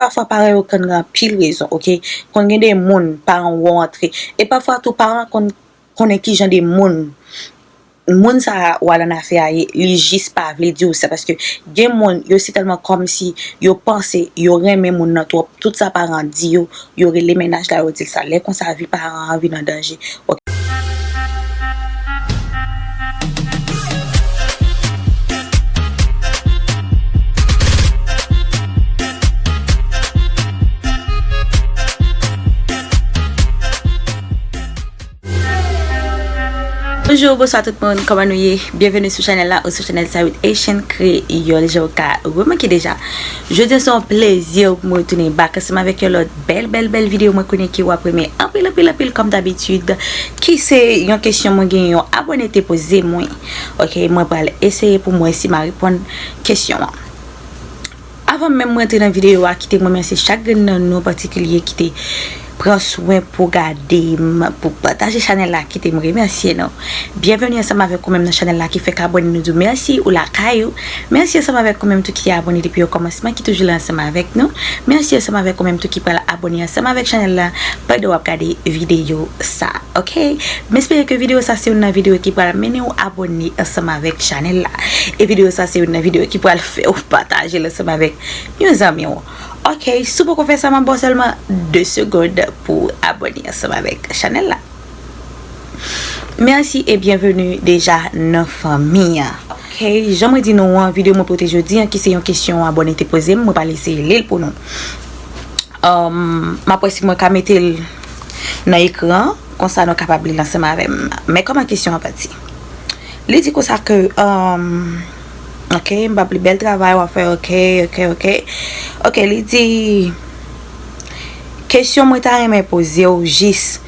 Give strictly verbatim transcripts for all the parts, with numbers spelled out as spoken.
Pafwa paran yo konn gen anpil rezon, oke? Konn gen de moun paran w antre. E pafwa tou paran konn konnen ki jan de moun moun sa a w al annafè a ye, li jis pa vle di w sa, paske gen moun yo se tèlman kòmsi yo panse yo renmen moun nan twòp, tout sa paran di yo, yo rele mennaj la, yo di l sa. Lè konsa vi paran an vin an danje. Bonjou, bonswa tout moun, kòman nou ye? Byenveni sou chanèl la ou sou chanèl Sarit Haitian Kreyòl, jan w ka remake deja. Jodi a se yon plezi pou mwen retounen back ansanm avèk yon lòt bèl, bèl, bèl videyo. Mwen konnen ke w ap renmen anpil, anpil, anpil kòm dabitid, ki se yon kesyon mwen gen yon abòne te poze mwen. Oke, mwen pral eseye pou mwen si m a reponn kesyon an. Avan menm mwen antre nan videyo a, kite m remèsye chak grenn nan nou an patikilye ki te pran swen pou gade m, pou pataje chanèl la, kite m remèsye nou. Byenveni ansanm avèk ou menm nan chanèl la ki fèk abòne, nou di w mèsi, ou lakay ou. Mèsi ansanm avèk ou menm tou ki te abòne depi okòmansman, ki toujou la ansanm avèk nou. Mèsi ansanm avèk ou menm tou ki pral abòne ansanm avèk chanèl la pandan w ap gade videyo sa. Oke, m espere ke videyo sa se youn nan videyo ki pral mennen w abòne ansanm avèk chanèl la. E videyo sa se youn nan videyo ki pral fè w pataje l ansanm avèk yon zanmi w. Oke, si w poko fè sa, m ap ba w sèlman de segonn pou w abòne ansanm avèk chanèl la. Mèsi e byenveni deja nan fanmi an. Oke, jan mwen di nou an, videyo mwen pote jodi an, ki se yon kesyon abòne te poze m, mwen pral eseye li l pou nou. Um, m ap wè si mwen ka mete l nan ekran, konsa nou kapab li l ansanm avè m. Men kòman kesyon an pati? Li di konsa ke, um, oke, m p ap li, bèl travay w ap fè, oke, oke, oke. Oke, li di, kesyon mwen ta renmen poze w jis,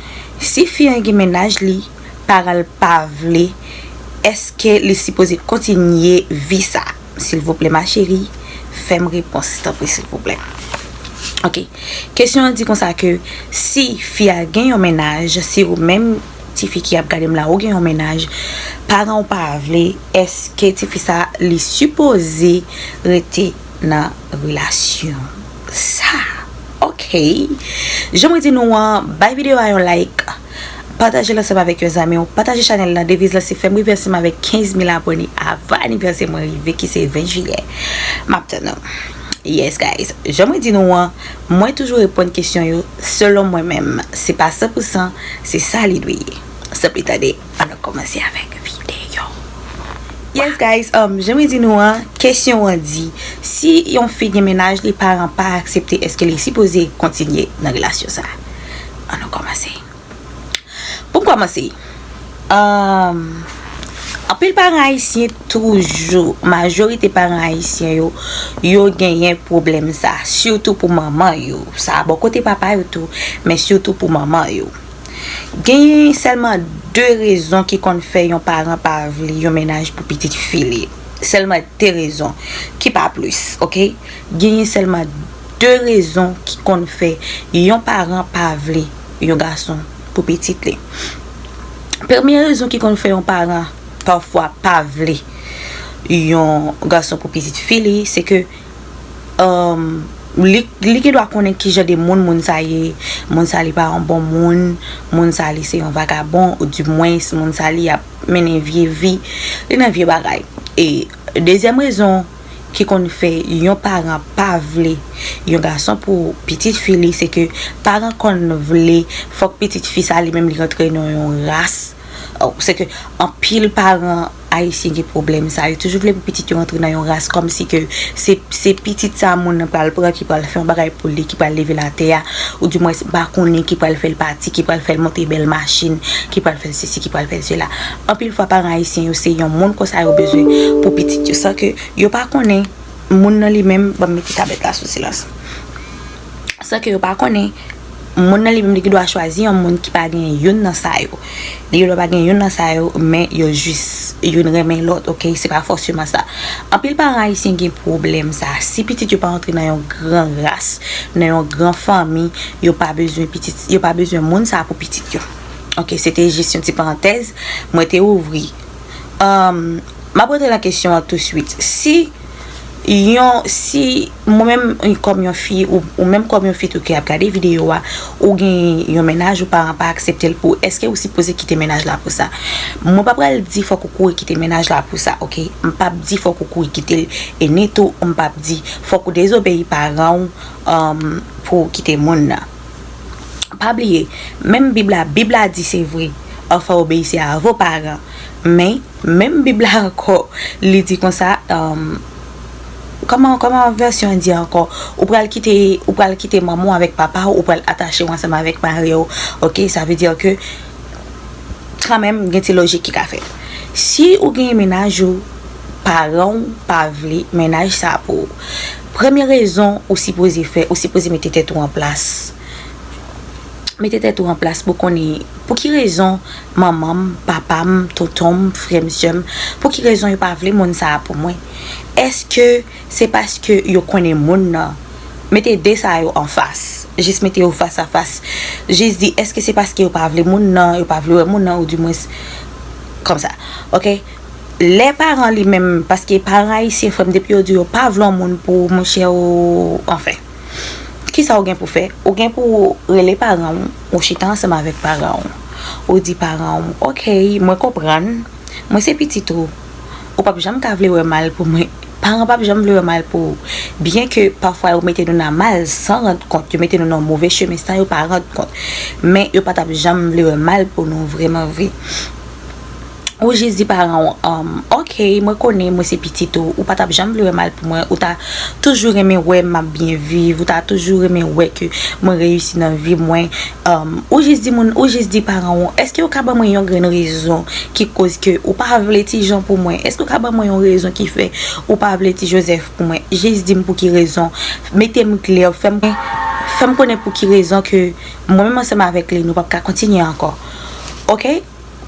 si fi an gen mennaj li, paran l pa vle, èske li sipoze kontinye vi sa? Silvouplè, ma chérie, fè m repons, tanpri, silvouplè. Oke. Kesyon an di konsa ke si fi a gen yon mennaj, si ou menm tifi ki ap gade m la, ou gen yon mennaj, paran w pa vle, èske tifi sa li sipoze rete nan relasyon sa? Oke. Jan mwen di nou an, bay videyo a yon like, pataje l ansanm avèk yon zanmi w, pataje chanèl la, deviz la se fè m rive ansanm avèk kenz mil abòne avan anivèsè mwen rive ki se ven jiyè. M ap tann nou. Yes, guys. Jan mwen di nou an, mwen toujou reponn kesyon yo selon mwen menm. Se pa san pou san, se sa li dwe ye. San pli tande, ann nou kòmanse avèk videyo. Yes, guys, um, jan mwen di nou an, kesyon an di, si yon fi gen mennaj li, paran pa aksepte, èske li sipoze kontinye nan relasyon sa? Ann nou kòmanse. Pou m kòmanse, um, anpil paran ayisyen toujou, majorite paran ayisyen yo, yo genyen pwoblèm sa, sitou pou manman yo. Sa bò kote papa yo tou, men sitou pou manman yo. Genyen sèlman de rezon ki konn fè yon paran pa vle yon mennaj pou pitit fi li. Sèlman de rezon, ki pa plis, oke? Genyen sèlman de rezon ki konn fè yon paran pa vle yon gason pou pitit li. Premye rezon ki konn fè yon paran pafwa pa vle yon gason pou pitit fi li, se ke, um, li, li gen dwa konnen ki jan de moun moun sa ye, moun sa li pa yon bon moun, moun sa li se yon vagabon, ou dimwens moun sa li ap mennen vye vi, li nan vye bagay. E dezyèm rezon ki konn fè yon paran pa vle yon gason pou pitit fi li, se ke paran konn vle fòk pitit fi sa li menm li rantre nan yon ras. Oh, se ke anpil paran ayisyen gen pwoblèm sa. Yo toujou vle pou pitit yo rantre nan yon ras kòmsi ke se, se pitit sa moun nan pral pran ki pral fè yon bagay pou li, ki pral leve l atè a, ou dimwens m pa konnen ki pral fè l pati, ki pral fè l monte bèl machin, ki pral fè l sesi, ki pral fè l sela. Anpil fwa paran ayisyen yo se yon moun konsa yo bezwen pou pitit yo, san ke yo pa konnen moun nan li menm, ban m mete tabèt la sou silans. San ke yo pa konnen, moun nan li menm li gen dwa chwazi yon moun ki pa gen youn nan sa yo. Li gen dwa pa gen youn nan sa yo, men yo jis youn renmen lòt, oke? Se pa fòseman sa. Anpil paran ayisyen gen pwoblèm sa. Si pitit yo pa rantre nan yon gran ras, nan yon gran fanmi, yo pa bezwen pitit, yo pa bezwen moun sa pou pitit yo. Oke, se te jis yon ti parantèz mwen te ouvri. Um, m ap rantre nan kesyon an touswit. Si Yon, si mwen menm, kòm yon fi, ou, ou menm kòm yon fi tou ki ap gade videyo a, ou gen yon mennaj ou paran pa aksepte l pou ou, èske ou sipoze kite mennaj la pou sa? Mwen pa pral di fòk ou kouri kite mennaj la pou sa, oke? M p ap di fòk ou kouri kite l, e ni tou m p ap di fòk ou dezobeyi paran w, um, pou ou kite moun nan. Pa bliye, menm Bib la, Bib la di se vre, enfants, obéissez à vos parents. Men, menm Bib la ankò, li di konsa, um, kòman, kòman vèsyon an di ankò? Ou pral kite, ou pral kite manman w avèk papa w, ou pral atache w ansanm avèk mari w. Oke, sa vle di ke kanmenm gen ti lojik ki ka fèt. Si ou gen mennaj ou, paran w pa vle mennaj sa pou ou. Premye rezon ou sipoze fè, ou sipoze mete tèt ou an plas. Mete tèt ou an plas pou konnen pou ki rezon manman m, papa m, tonton m, frè m, sè m, pou ki rezon yo pa vle moun sa a pou mwen. Èske se paske yo konnen moun nan? Mete de sa yo anfas. Jis mete yo fas a fas. Jis di, èske se paske yo pa vle moun nan, yo pa vle wè moun nan, ou dimwens kòmsa. Oke? Lè paran li menm, paske paran ayisyen, frè m, depi yo di yo pa vle yon moun pou ou, monchè, ou, anfen. Kisa ou gen pou fè? Ou gen pou rele paran w, ou chita ansanm avèk paran w. Ou di paran w, oke, mwen konprann, mwen se pitit ou. Ou p ap janm ka vle wè mal pou mwen. Paran p ap janm vle wè mal pou ou. Byenke pafwa yo mete nou nan mal san rann kont, yo mete nou nan move chemen san yo pa rann kont. Men yo pa t ap janm vle wè mal pou nou vrèman vre. Ou jis di paran w, um, oke, mwen konnen mwen se pitit ou, ou pa t ap janm vle wè mal pou mwen, ou ta toujou renmen wè m ap byen viv, ou ta toujou renmen wè ke mwen reyisi nan vi mwen. Um, ou jis di moun, ou jis di paran w, èske ou ka ban mwen yon grenn rezon ki koz ke ou pa vle Ti Jan pou mwen? Èske ou ka ban mwen yon rezon ki fè ou pa vle Ti Jozèf pou mwen? Jis di m pou ki rezon. Mete m klè, fè m, fè m konnen pou ki rezon ke mwen menm ansanm avèk li, nou p ap ka kontinye ankò. Oke?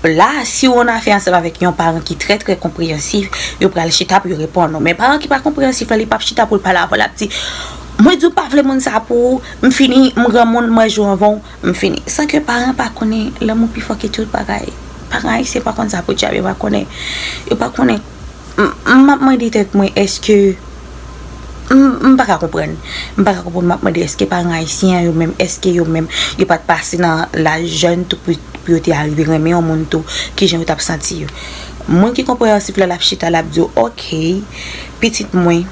La, si w nan afè ansanm avèk yon paran ki trè, trè konpreyansif, yo pral chita pou yo reponn ou. Men paran ki pa konpreyansif la, li p ap chita pou l pale avè w, l ap di, mwen di w pa vle moun sa pou ou, m fini, m granmoun, m wè jou anvan w, m fini. San ke paran pa konnen, lanmou pi fò ke tout bagay. Paran ayisyen pa konn sa podyab, yo pa konnen. Yo pa konnen. M, m ap mande tèt mwen, èske M, m pa ka konprann. M pa ka konprann, m ap mande, èske paran ayisyen an yo menm, èske yo menm, yo pa t pase nan laj jèn tou pou, pou yo te arive renmen yon moun tou, kijan yo t ap santi yo? Moun ki konpreyansif la, l ap chita, l ap di w, oke, pitit mwen,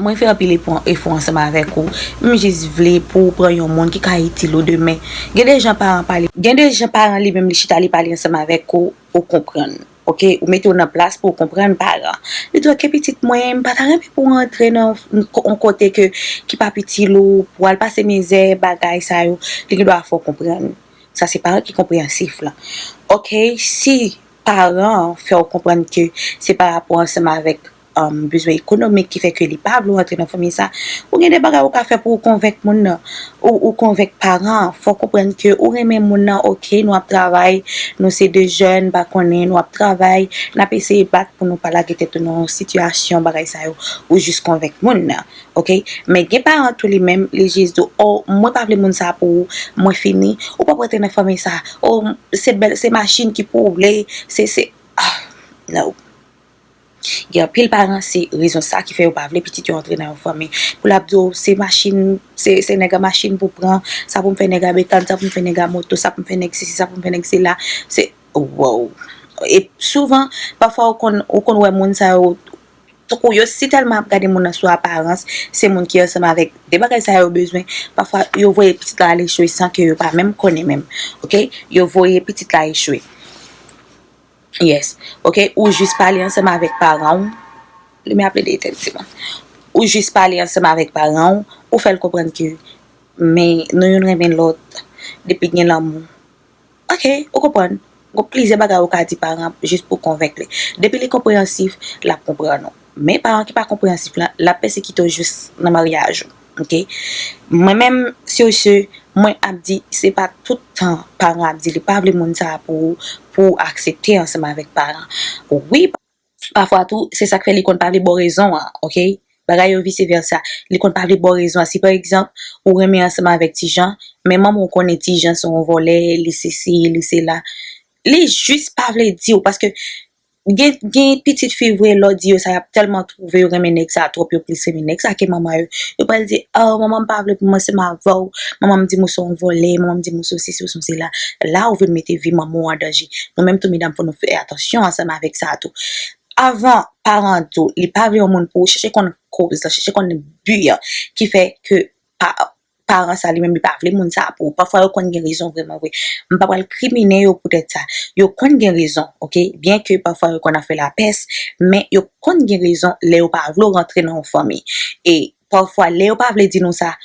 mwen fè anpil efò, efò ansanm avèk ou, m jis vle pou w pran yon moun ki ka itil ou demen. Gen de jan paran pale, gen de jan paran li menm li chita, li pale ansanm avèk ou, ou konprann. Oke, ou mete w nan plas pou w konprann paran. Li di, oke, pitit mwen, m pa ta renmen pou w antre nan yon kote ke, ki p ap itil ou, pou w al pase mizè, bagay sa yo, li gen dwa fè w konprann. Sa se paran ki konpreyansif la. Oke, si paran an fè w konprann ke se pa rapò ansanm avèk, um, bezwen ekonomik ki fè ke li pa vle w antre nan fanmi sa, ou gen de bagay ou ka fè pou w konvenk moun nan. Ou, ou konvenk paran an, fò w konprann ke ou renmen moun nan, oke, nou ap travay, nou se de jèn, m pa konnen, nou ap travay, n ap eseye bat pou nou pa lage tèt nou nan yon sitiyasyon, bagay sa yo, ou jis konvenk moun nan, oke? Men gen paran tou li menm, li jis di w, o, mwen pa vle moun sa pou ou, mwen fini, ou p ap rantre nan fanmi sa, o, se bèl, se machin ki pou ou vle, se, se, ah, no. Gen anpil paran, se rezon sa ki fè yo pa vle pitit yo antre nan yon fanmi. Pou l ap di w, se machin, se, se nèg an machin pou pran, sa pou m fè nèg a bekàn, sa pou m fè nèg a moto, sa pou m fè nèg sesi, sa pou m fè nèg sela. Se, wow. E souvan, pafwa ou konn, ou konn wè moun sa yo, tankou yo si tèlman ap gade moun nan sou aparans, se moun ki ansanm avèk de bagay sa yo bezwen. Pafwa, yo voye pitit la al echwe san ke yo pa menm konnen menm. Oke? Yo voye pitit la echwe. Yes. Oke, ou jis pale ansanm avèk paran w. Limyè ap plede etèn ti mwen. Ou jis pale ansanm avèk paran w, ou fè l konprann ke, men nou youn renmen lòt, depi gen lanmou. Oke, ou konprann. Gon plizyè bagay ou ka di paran an jis pou konvenk li. Depi li konpreyansif, l ap konprann ou. Men paran ki pa konpreyansif la, l ap pèsekite w jis nan maryaj ou. Oke? Mwen menm, sur ce, mwen ap di, se pa tout tan paran ap di li pa vle moun sa a pou ou, pou w aksepte ansanm avèk paran. Wi, pafwa tou, se sa k fè li konn pa vle ba w rezon an, oke? Bagay yo vise vèsa. Li konn pa vle ba w rezon an. Si pa egzanp, ou renmen ansanm avèk Ti Jan, men manman w konnen Ti Jan se yon vòlè, li sesi, li sela. Li jis pa vle di w, paske Gen, gen pitit fi vre, lè w di yo sa, y ap tèlman twouve yo renmen nèg sa twòp, yo plis renmen nèg sa ke manman yo. Yo pral di, oh, manman m pa vle pou mwen ansanm avè w, manman m di m ou se yon vòlè, manman m di m ou se yon sesi, ou se yon sela. La ou vin mete vi manman w an danje. Nou menm tou medam, fò nou fè atansyon ansanm avèk sa tou. Avan paran di w li pa vle yon moun pou ou, chèche konn koz la, chèche konn bi an ki fè ke pa paran sa li menm li pa vle moun sa pou ou. Pafwa yo konn gen rezon vrèman vre. M pa pral krimine yo poutèt sa. Yo konn gen rezon, oke? Byenke pafwa yo konn ap fè lapès, men yo konn gen rezon lè yo pa vle w rantre nan yon fanmi. E pafwa lè yo pa vle di nou sa,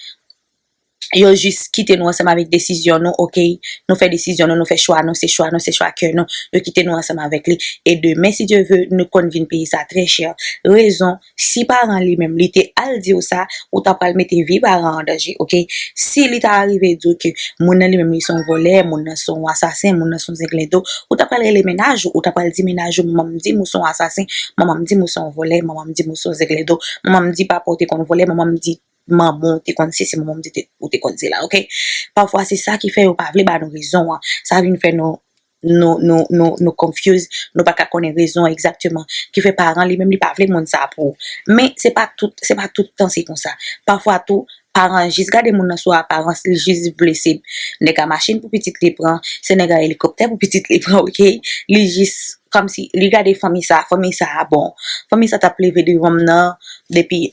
yo jis kite nou ansanm avèk desizyon nou, oke? Nou fè desizyon nou, nou fè chwa nou, se chwa nou, se chwa kè nou. Yo kite nou ansanm avèk li. E demen, si Dye vle, nou konn vin peye sa trè chè. Rezon, si paran li menm, li te al di w sa, ou ta pral mete vi paran an danje, oke? Si li ta rive di w ke moun nan li menm, li se yon vòlè, moun nan se yon asasen, moun nan se yon zenglendo, ou ta pral rele mennaj ou, ou ta pral di mennaj ou, manman m di m ou se yon asasen, manman m di m ou se yon vòlè, manman m di m ou se yon zenglendo, manman m di papa w te konn vòlè, manman m di manman w te konn sesi, manman m di te, ou te konn sela, oke? Pafwa se sa ki fè yo pa vle ba nou rezon an. Sa vin fè nou, nou, nou, nou, nou confuse, nou pa ka konnen rezon egzakteman ki fè paran li menm li pa vle moun sa pou ou. Men se pa tout, se pa tout tan se konsa. Pafwa tou, paran jis gade moun nan sou aparans, li jis vle se nèg a machin pou pitit li pran, se nèg a elikoptè pou pitit li pran, oke? Li jis kòmsi li gade fanmi sa, fanmi sa a bon. Fanmi sa t ap leve devan m nan, depi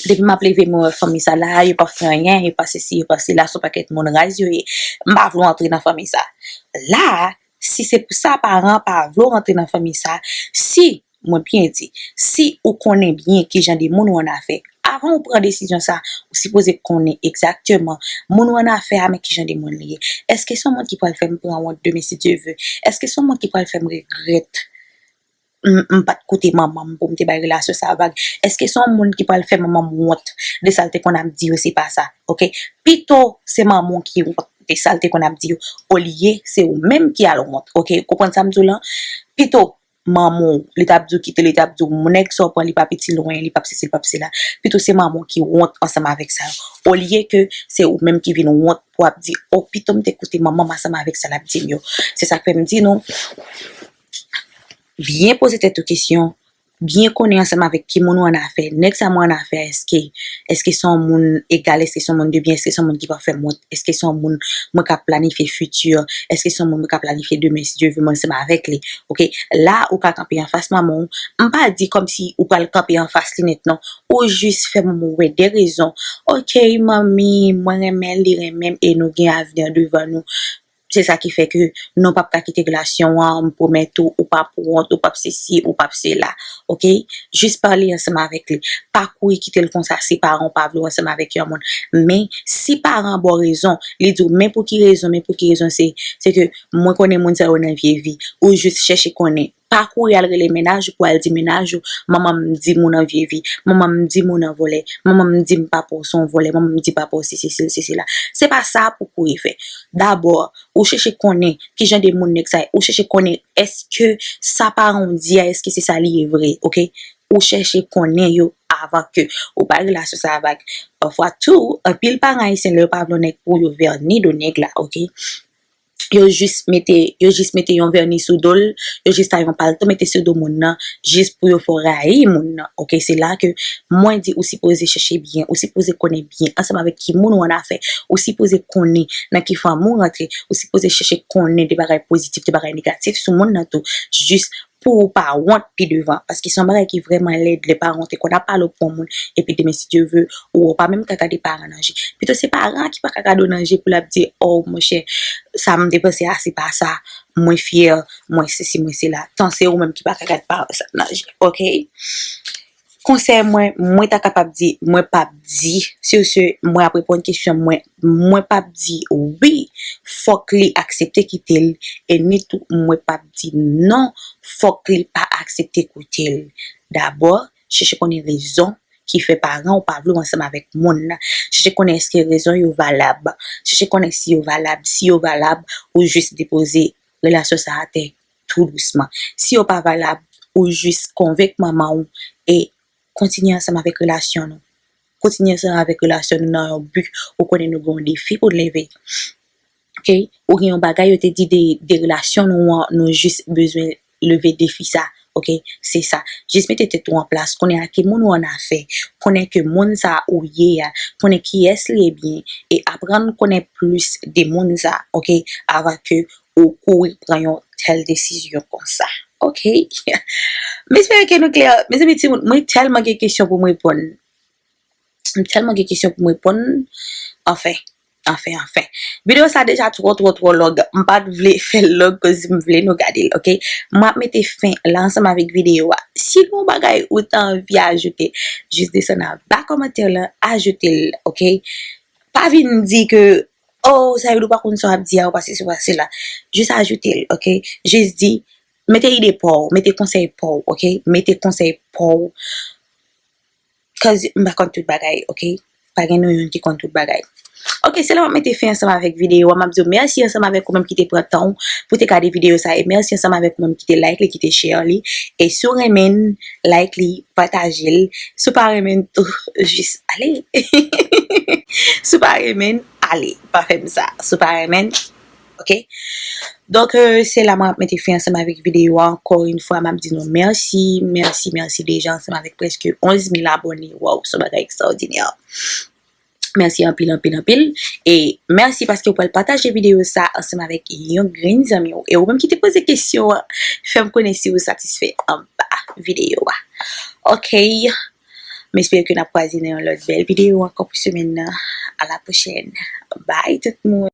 depi m ap leve, mwen wè fanmi sa la, yo p ap fè anyen, yo pa sesi, yo pa sela, se yon pakèt moun raz yo ye. M pa vle w antre nan fanmi sa. La, si se pou sa paran pa vle w rantre nan fanmi sa, si, mwen byen di, si ou konnen byen ki jan de moun ou annafè, avan ou pran desizyon sa, ou sipoze konnen egzakteman moun ou annafè a, men ki jan de moun li ye. Èske se yon moun ki pral fè m pran wont demen, si Dye vle? Èske se yon moun ki pral fè m regrèt m, m pa t koute manman m pou m te bay relasyon sa a vag? Èske se yon moun ki pral fè manman m wont de sa l te konn ap di yo se pa sa? Oke? Pito se manman w ki wont de sa l te konn ap di yo, olye se ou menm ki al wont. Oke? Ou konprann sa m di w lan? Pito manman w, li t ap di w kite, li t ap di w nèg sa w pran, li p ap itil ou anyen, li p ap sesi, li p ap sela. Pito se manman w ki wont ansanm avèk sa yo. Olye ke se ou menm ki vin wont pou ap di, o, pito m te koute manman m ansanm avèk sa l ap di m yo. Se sa k fè m di nou, byen poze tèt ou kesyon, byen konnen ansanm avèk ki moun ou annafè. Nèg sa mwen annafè, èske, èske se yon moun egal, èske se yon moun de byen, èske se yon moun ki p ap fè m wont, èske se yon moun mwen ka planifye fiti, èske se yon moun mwen ka planifye demen, si Dye vle, mwen ansanm avèk li. Oke, la ou ka kanpe anfas manman w. M pa di kòmsi ou pral kanpe anfas li nèt non. Ou jis fè manman w wè de rezon. Oke, manmi, mwen renmen l, li renmen m e nou gen avni devan nou. Se sa ki fè ke nou p ap ka kite relasyon an, m pwomèt ou, ou p ap wont, ou p ap sesi, ou p ap sela. Oke? Jis pale ansanm avèk li. Pa kouri kite l konsa si paran w pa vle w ansanm avèk yon moun. Men, si paran an ba w rezon, li di w, men pou ki rezon, men pou ki rezon, se, se ke mwen konnen moun sa yo nan vye vi. Ou jis chèche konnen. Pa kouri al rele mennaj ou pou al di mennaj ou, manman m di moun an vye vi, manman m di moun an vòlè, manman m di m papa w se yon vòlè, manman m di papa w se sesi, se sela. Se pa sa pou kouri fè. Dabò, ou chèche konnen ki jan de moun nèg sa ye, ou chèche konnen èske sa paran w di a, èske se sa li ye vre, oke? Ou chèche konnen yo avan ke ou bay relasyon sa a vag. Pafwa tou, anpil paran ayisyen lè yo pa vle yon nèg pou yo vèni do nèg la, oke? Yo jis mete, yo jis mete yon vèni sou do l, yo jis ta yon palto mete sou do moun nan, jis pou yo fè w rayi moun nan. Oke, se la ke mwen di ou sipoze chèche byen, ou sipoze konnen byen ansanm avèk ki moun ou annafè, ou sipoze konnen nan ki fanmi w rantre, ou sipoze chèche konnen de bagay pozitif, de bagay negatif sou moun nan tou, jis pou ou pa wont pi devan. Paske se yon bagay ki vrèman lèd lè paran w te konn ap pale w pou yon moun, epi demen, si Dye vle, ou pa menm ka gade paran nan je. Pito se paran an ki pa ka gade w nan je pou l ap di, o, monchè, sa m te panse a, se pa sa, mwen fyè, mwen sesi, mwen sela. Tan se ou menm ki pa ka gade paran sa nan je, oke? Konsèy mwen, mwen ta kapab di, mwen p ap di, sur ce, mwen ap reponn kesyon mwen, mwen p ap di wi, fòk li aksepte kite l, e ni tou mwen p ap di non, fòk li pa aksepte koute l. Dabò, chèche konnen rezon ki fè paran w pa vle w ansanm avèk moun nan. Chèche konnen èske rezon yo valab. Chèche konnen si yo valab. Si yo valab, ou jis depoze relasyon sa atè tou dousman. Si yo pa valab, ou jis konvenk manman w e kontinye ansanm avèk relasyon nou. Kontinye ansanm avèk relasyon nou nan yon bi, ou konnen nou gen yon defi pou n leve. Oke? Ou gen yon bagay yo te di de, de relasyon nou an, nou jis bezwen leve defi sa. Ok, se sa. Jis mete tèt ou an plas, konnen a ki moun ou an afè, konnen ke moun sa ou ye a, konnen kiyès li ye byen, e aprann konnen plis de moun sa, ok, avan ke ou kouri pran yon tèl desizyon konsa. Ok. M espere ke nou klè. Mezanmi, timoun, mwen tèlman gen kesyon pou m reponn. M tèlman gen kesyon pou m reponn. Anfen, anfen, anfen. Videyo sa deja twò, twò, twò long. M pa t vle fè l long koz m vle nou gade l, ok? M ap mete fen la ansanm avèk videyo a. Si gen yon bagay ou ta anvi ajoute, jis desann anba kòmantè lan, ajoute l, ok? Pa vin di ke, oh, Sayid, ou pa konn sa w ap di a, ou pa sesi, ou pa sela. Jis ajoute l, ok? Jis di, mete ide pa w, mete konsèy pa w, ok? Mete konsèy pa w. Cause m pa konn tout bagay, ok? Pa gen nou youn ki konn tout bagay. Ok, se la m ap mete fen ansanm avèk videyo a. M ap di w mèsi ansanm avèk ou menm ki te pran tan w pou te gade videyo sa. E mèsi ansanm avèk ou menm ki te like li, ki te share li. E si w renmen l, like li, pataje l. Si w pa renmen l tou, jis ale. Si w pa renmen l, ale. Pa fè m sa. Si w pa renmen l, ok? Donk, euh, se la mwen ap mete fen ansanm avèk videyo a. Ankò yon fwa, m ap di nou mèsi, mèsi, mèsi deja ansanm avèk prèske onz mil abòne. Waw, se yon bagay ekstraòdinè. Mèsi anpil, anpil, anpil. E mèsi paske w pral pataje videyo sa ansanm avèk yon grenn zanmi w. E ou menm ki te poze kesyon an, fè m konnen si w satisfè anba videyo a. Ok. M espere ke n ap kwaze nan yon lòt bèl videyo ankò pou semèn nan. A la pwochèn. Bye tout moun.